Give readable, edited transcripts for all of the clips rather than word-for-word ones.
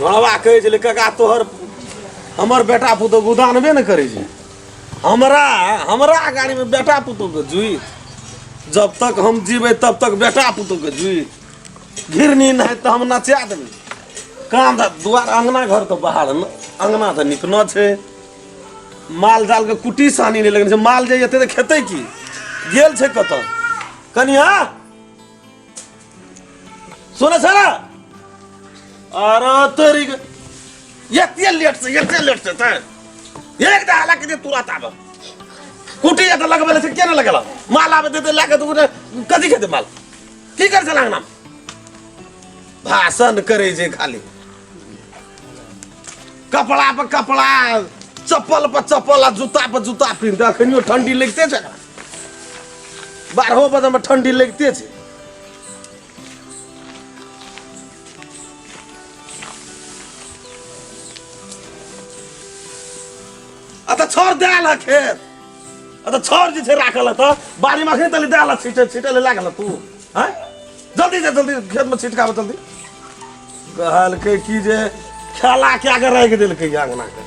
ढोलबा कहै छलै काका तोहर हमर बेटा पुतोह गुदानबे ने करै छै हमरा हमरा गाड़ीमे बेटा पुतोहके जुइत जब तक हम जीबै तब तक बेटा पुतोहके जुइत घिरनी नहि तऽ हम नचा देबै काम तऽ दुआर अङ्गना घर तऽ बाहर अङ्गना तऽ निपनो छै माल जालके कुटी सानी नहि लगने छै माल जे एतै तऽ खेतै की गेल छै कतऽ कनिया सुनै छै ने अरे तोरी के एते लेट से एते लेट से तैं एक दा हालांकि दे तुरंत आब कुटी एतऽ लगबै लए छै के नहि लगेला माल आबै देते लए कऽ तऽ कथी खेतै माल की करै छल अंगना भाषण करै छै खाली कपड़ा पर कपड़ा चप्पल पर चप्पल आ जूता पर जूता पहिनते अखनियो ठंडी लगिते छै बारहो बजे में ठंडी लगिते छै आ तऽ छड़ देल है खेत आ तऽ छड़ जे छै राखल है तऽ बाड़ीमे अखनी तली देल है छीटे छीटे लए लागल है तू आँय जल्दी जा जल्दी खेतमे छिटकाबऽ जल्दी कहलकै कि जे खेला कए कऽ राखि देलकै अङ्गनाके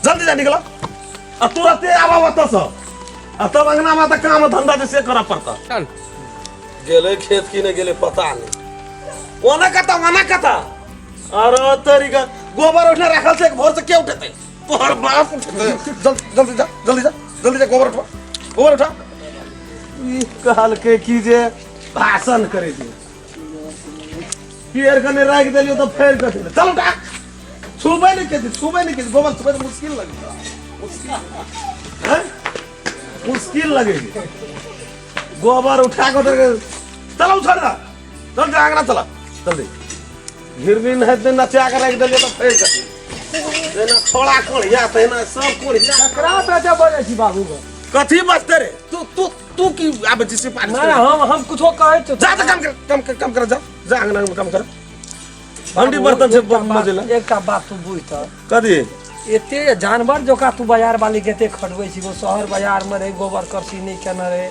जल्दी जा निकल आ तुरते आबऽ ओतऽसँ आ तब अङ्गनामे तऽ काम धन्धा जे से करऽ पड़तऽ चल गेलै खेत कि नहि गेलै पता नहि ओना कतऽ ओना कतऽ अरे तरीका गोबर ओहिठिना राखल छै भोर से के उठेतै तोहर बाप उठेतै जल्दी जल्दी जा जल्दी जा जल्दी जा गोबर उठा गोबर उठा ई कहलकै कि जे भाषण करै छै पेड़ कने राखि देलियौ तऽ फेर कथी चल उठा छुबै नहि के छुबै नहि के गोबर छुबै तऽ मुश्किल लगै मुश्किल हैं? मुश्किल लगै छै गोबर उठा कऽ उधर चल उछड़ जा चल जा आंगना चल जल्दी घिरनी नहीं दिन नचा के राखि देलियै तऽ फेर कथी तहिना छोड़ा कोढ़िया तहिना सब कोढ़िया ककरा बेटे बजै छी बाबू गो कथी बजते रे तू तू तू की आबै छी सिफारिश नहि हम हम कुछो कहै छी जा तऽ काम कर काम कर काम कर जा जा आंगना में काम कर हंडी बर्तन से मजे ला एकटा बात तू बुझ तऽ कथी एते जानवर जोका तू बाजार वाली के एते खटबै छी शहर बाजार में रहे गोबर करसी नहि केने रहे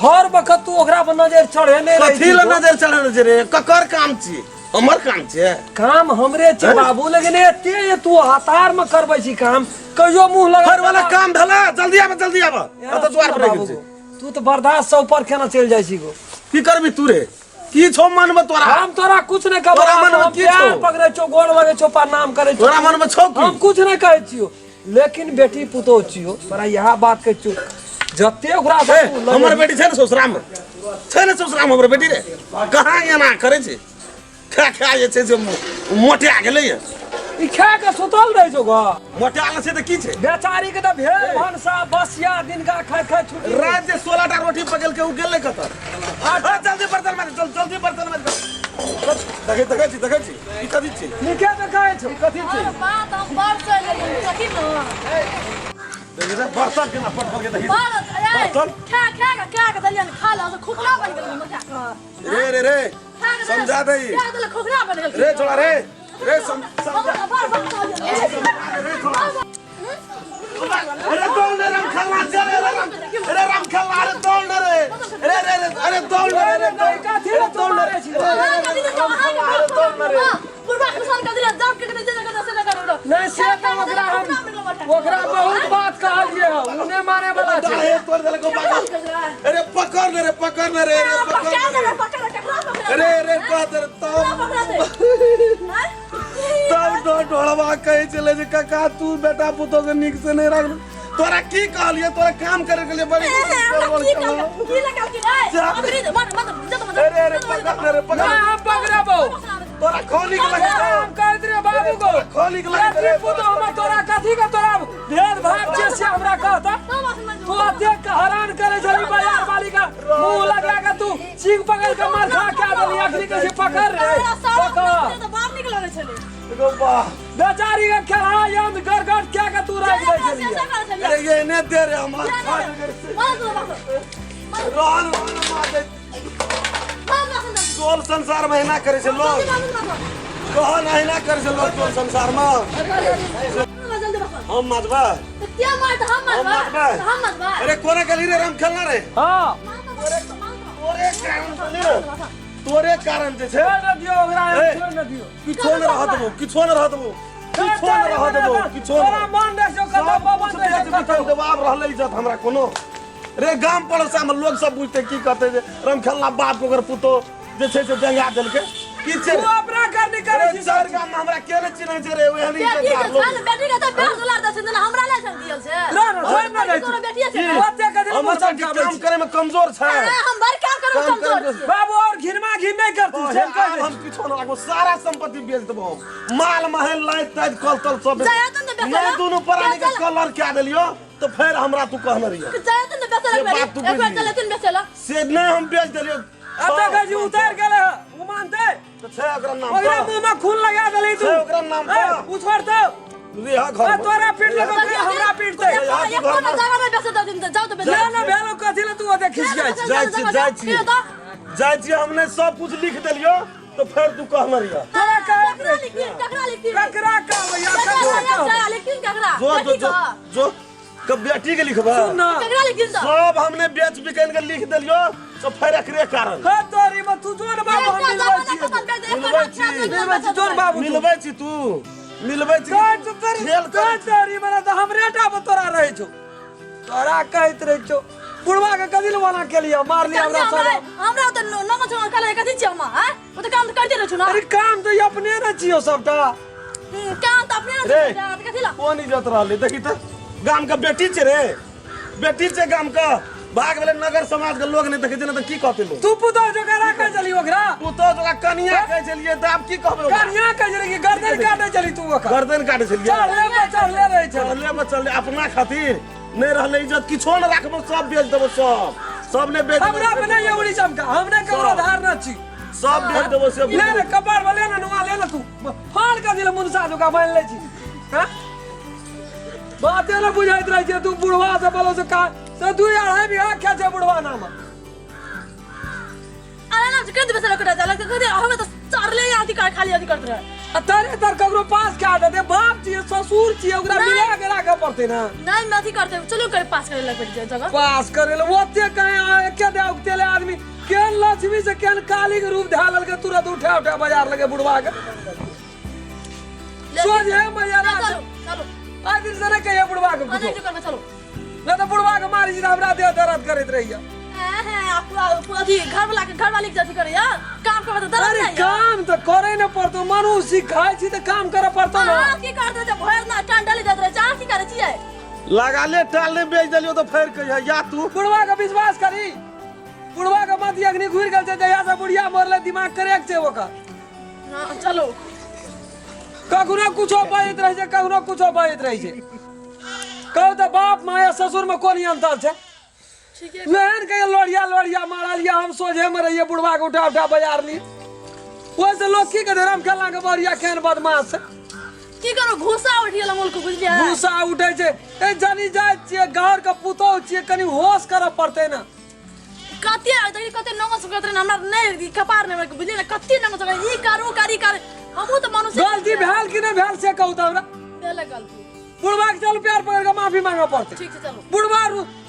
हर वक्त तू ओकरा पर नजर चढ़ेने रहै कथी ला नजर चढ़ेने छै रे ककर काम छी हमर काम छै काम हमरे छै बाबू लेकिन एते जे तू हतार में करबै छी काम कहियो मुंह लगा घर वाला काम भेला जल्दी आब जल्दी आब एतऽ द्वार पर रहि गेल छै तू तऽ बर्दाश्त से ऊपर केना चलि जाइ छी गो की करबी तू रे की छौ मन में तोरा हम तोरा कुछ नहीं कहबो तोरा मन में हम की छौ? पैर पकड़ै छौ गोड़ लगै छौ प्रणाम करै छौ तोरा मन में छौ की हम कुछ नहीं कहै छियौ लेकिन बेटी पुतोह छियौ तोरा इएह बात कहै छियौ जते ओकरा से ए, तू लगेबही- हमर बेटी छै ने ससुराल में छै ने ससुराल में हमर बेटी रे कहाँ एना करै छै खा खा जे छै से मोटा गेलैए ई खा के सुतल रहै छौ गो मोटायल छै तऽ की छै बेचारी के तऽ भेल भनसा बसिया दिनका खाइ खाइ छुट्टी रात जे 16 टा रोटी पकेलकै ओ गेलै कतऽ आ जल्दी बर्तन माज चल जल्दी बर्तन माज देखै देखै छी देखै छी ई कथी छी नीके तऽ कहै छौ ई कथी छी अरे बात हम बड़ चलि गेलियै कथी न देखै छै बर्तन केना पटकल के देखी बड़ ए बर्तन खा खा के खा के देलियन खा ल से खोखला बनि गेल मोटा के रे रे रे खा के समझा दे खा के देले खोखला बनि गेल रे छोड़ा रे रे समझा बड़ बड़ रे छोड़ा अरे दौड़ रे राम खेलना चल रे राम अरे राम खेलना अरे दौड़ रे रे रे रे अरे दौड़ रे रे दौड़ कथी रे तू मारै छी अरे दौड़ रे नहीं से तऽ ओकरा हम ओकरा बहुत बात कहलिए हँ उ नहि माने वाला छै अरे तोड़ देलको पागल अरे पकड़ ले रे पकड़ ले रे रे पकड़ ले रे अरे अरे कह दे तब तब ढोलवा कहै छलै जे काका तू बेटा पुतोह के नीक से नहि राखल तोरा की कहलियै तोरा काम करे के लिए बड़ी अरे अरे पकड़ ले रे पकड़ ना हम पकड़बौ तोरा खोली के लगे हम कहैत रहियै बाबू गो खोली के लगे बेटी पुतोह हमर तोरा कथी के तोरा भेदभाव छै से हमरा कहता तू अतेक के हैरान करे छली बाजार वाली का मुंह लगा के तू चीख पकड़ के मार खा के देली अखनी के पकड़ रे पकड़ गो बा बेचारी के खेला यम गड़गड़ क्या के तू राख दे छली अरे ये ने दे रे हमार खा रोहन रोहन मार दे टोल संसार में एना करे छै लोग रोहन एना करे छै लोग टोल संसार में हम मजबा हम मजबा अरे कोना गली रे राम खेलना रे हां तोरे कारण से रे तोरे कारण जे छै छोड़ न दियो ओकरा ए। छोड़ न दियो किछो न रह देबो किछो न रह देबो किछो न रह देबो किछो तोरा न मन रहै छौ कतौ सब पवन कुछ रहै बेच छौ बिकन कतौ देबो आब रहलै इज्जत हमरा कोनो रे गाम पड़ोसा में लोग सब बुझते की कहते जे रमखेलना बाप के ओकर पुतो जे छै से जंगा देलकै की छै तू अपना करनी करै रे छी चारि गाम में हमरा के नहि चिन्है छै रे ओहन बेटी के इज्जतदार लोग छल बेटी के तऽ 20 दुलार दै छै हमरा ले छल दियल छै ना ना छोड़ न दै तोरा बेटिए छै छी ओते के दिन हमर मुँह बेटी चमकाबै काम छी करे में कमजोर छै अरे, हम बड़ काम करब काम कमजोर करब। छियै बाबू और घिनमा घिन नहीं कर तू हे, आब हम किछो न राखबो सारा संपत्ति बेच देबो हम माल महल लाइट ताइट कल तल सब बेच जाय तऽ ने बेचला। नहीं दुनू प्राणी के बेचला। कलर क्या देलियो तो फिर हमरा तू कहने रहियो जाय तऽ ने बेचला से एक बार बात तू एक बार बुझि चले तुम बेचला से नहीं हम बेच देलियो अब तक जी उतार गेले ह उ मानते तो छै ओकरा नाम ओकरा पर मुंह में खून लगा देली तू छै ओकरा नाम पर। ए, उ छोड़ दो रिहा आ घर में। तोरा पीट लेबो कि हमरा पीटते यहाँ एक कोना जगह नहि बेच दऽ दिन जाउ तऽ बेच ना ना भेलो कथी ले तू ओते खिसियाइ छी जाइ छी जाइ छी जाइ छी हमने सब कुछ लिख देलियो तो फिर तू कहने रहियो तोरा कहैत ककरा रही लिखथिन ककरा लिखथिन ककरा कहबै या ककरा कहबै लिखथिन ककरा जो जो जो जो कब बेटी के लिखबा सुन ना ककरा लिखथिन तऽ सब हमने बेच बिकन के लिख देलियो तो फिर एकरे कारण हे तोरी में तू जोन बाबू हम मिलबै छी मिलबै छी जोन बाबू तू। मिलबै छी तू मिलबै छी कहै छौ तोरी खेल कहै करै तोरी मने तऽ हमरे टा पर तोरा रहै छौ तोरा कहैत रहै छौ बुढ़वा के कथी ले मना केलियै मारलियै हमरा सब हमरा तऽ नमो छौ काले कथी छियै हम आँय ओ तऽ काम तऽ करते रहै छौ ना अरे काम तऽ ई अपने ने छियौ सबटा काम तऽ अपने रे। ने कथी ला कोन इज्जत रहलै देखी तऽ गाम के बेटी छै रे बेटी छै गाम के भाग भेलै नगर समाज के लोग नहि देखै छै ने तऽ की कहतै लोग तू पुतोह जकाँ राखै छली ओकरा पुतोह जकाँ कनिया कहै छलियै तऽ आब की कहबै ओकरा? कनिया कहै छली कि गर्दन काटै छली तू ओकर गर्दन काटै छलियै चढ़ले पर चढ़ले रहै छलै चढ़ले पर चढ़ले अपना खातिर नहि रहलै इज्जत किछो नहि राखबो सब बेच देबो सब सब ने बेच देबो, हमरा पे नहीं उड़ी चमका हमने ककरो सब। धार न छी सब बेच देबो से ले ले कपार पर ले ना नुआ ले ना तू फाड़ के दिल मुनसा जोका बान्हि लै छी हाँ? बाते ने बुझाइत रहै छै तू बुढ़वा से बोलो से का से दू अढ़ाई बीघा खेत छै बुढ़वा नाम अरे ना कर देबे साला कटा जाला कर दे हम तो चरले अथी कर खाली अथी करत रहे आ तारे तर ककरो पास क्या देते बाप छियै ससुर छियै ओकरा नहीं। मिला के राखऽ पड़तै ना नहीं मैं अथी करते चलो कर पास करे लग पड़ जाए जगह पास करे ले ओते कहीं एके दे उगते आदमी केहन लक्ष्मी से केहन काली के रूप धए लेलकै तुरंत उठा उठा बाजार लगे बुढ़वा के सोझ है मैया चलो चलो आइ दिन से नहीं कहिए बुढ़वा के नहीं कुछो जो करबे चलो नहीं तो बुढ़वा के मारी जी हमरा देह दर्द करैत रहिए आप अथी घर वाला के घर वाली के अथी करे यार काम करबे तो दर्द अरे नहीं काम तो करे न पड़तो मनुष्य खाइ छी तऽ काम करे पड़तो ना अहाँ की करते जे भरि ना टांडली जात रहे अहाँ की करे छियै लगाले टाल ने बेच देलियो तो फेर कहिया या तू बुढ़वा के विश्वास करी बुढ़वा के मत अग्नि घुरि गेल छै जहिया से बुढ़िया मरले दिमाग करेक छै ओकर हाँ चलो कखनो कुछो बजैत रहै छै कखनो कुछो बजैत रहै छै कहू तऽ बाप माय आ ससुर में कोन अंतर छै ठीक है एहन कहियो लोढ़िया लोढ़िया मारल या हम सोझे में रहिए बुढ़वा के उठा उठा बाजार ली ओहिसँ लोग की कहते राम खेलना के बढ़िया केहन बदमाश छै की करू घुसा उठि गेल मुल्क बुझलियै भूसा उठै छै ए जानी जाइ छियै गाँव के पुतोह छियै कनि होश करऽ पड़तै ने कते देखी कते नमस करत रहे हमरा नहि कपार नहि बुझलियै ने कते नमस करत ई कर ओ कर ई कर हमहूँ तऽ मनुष्य गलती भेल कि नहि भेल से कहू तऽ हमरा भेलै गलती बुढ़वा के चल प्यार पकड़ के माफी मांगे पड़तै ठीक छै चलू बुढ़वा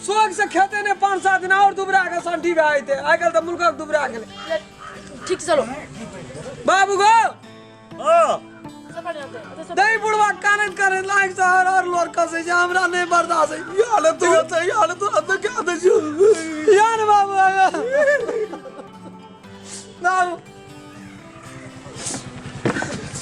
शोक से खेते ने 5-7 दिन और दुबरा के संठी भए जेतै आइ काल्हि तऽ मुल्कक दुबरा गेलै ठीक छै चलू बाबू गो हाँ दही बुढ़वा कानैत कानैत लाग से हर हर लोर खसै छै हमरा नहि बर्दाश्त है यार तू एतऽ यार तू एतऽ क्या दै छियौ यार बाबू बाबू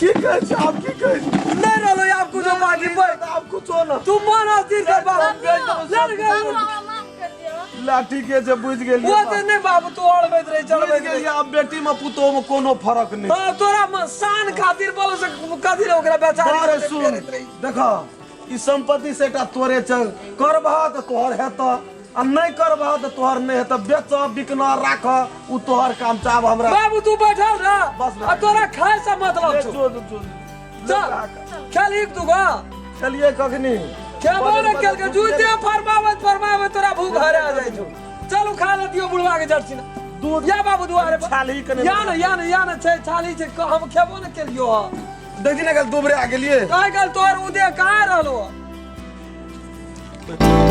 की कहै छी आब की कहै छी नहीं रहलो आब कुछो बाकी पर आब कुछो ना तू मन अस्थिर कर बाबू बाबू ले बाबू हमरा माफ कर दियौ लाठी के जे बुझि गेलियै वो तऽ नहि बाबू तू अड़बैत रही बुझि चढ़बैत रही गेलियै आब बेटी में पुतोह में कोनो फर्क नहि हाँ, तोरा शान खातिर बोलो से कथी रे ओकरा बेचारी बारे के सुन पेरैत रही। देख ई संपत्ति से एकटा तोरे चल करबह तऽ तोहर हेतऽ आ नहि करबह तऽ तोहर नहि हेतऽ बेच बिकना राख उ तोहर काम छै आब हमरा बाबू तू बैठल रह बस आ तोरा खाय से मतलब ले छौ जो जो चल खेलही तू गो चलिए कखनी खेबो ने खेल के जूते फरमाबैत फरमाबैत तोरा भूख हरा जाइ छौ चलू खा ले दियौ बुढ़वा के जर्सी ना दूध या बाबू दुआरे पर। छाली कने या ने या ने या ने छै छाली छै हम खेबो ने केलियो हँ देखी ने कल दुबरे आ गेलिए आइ काल्हि तोहर उदय कहाँ रहलो हँ?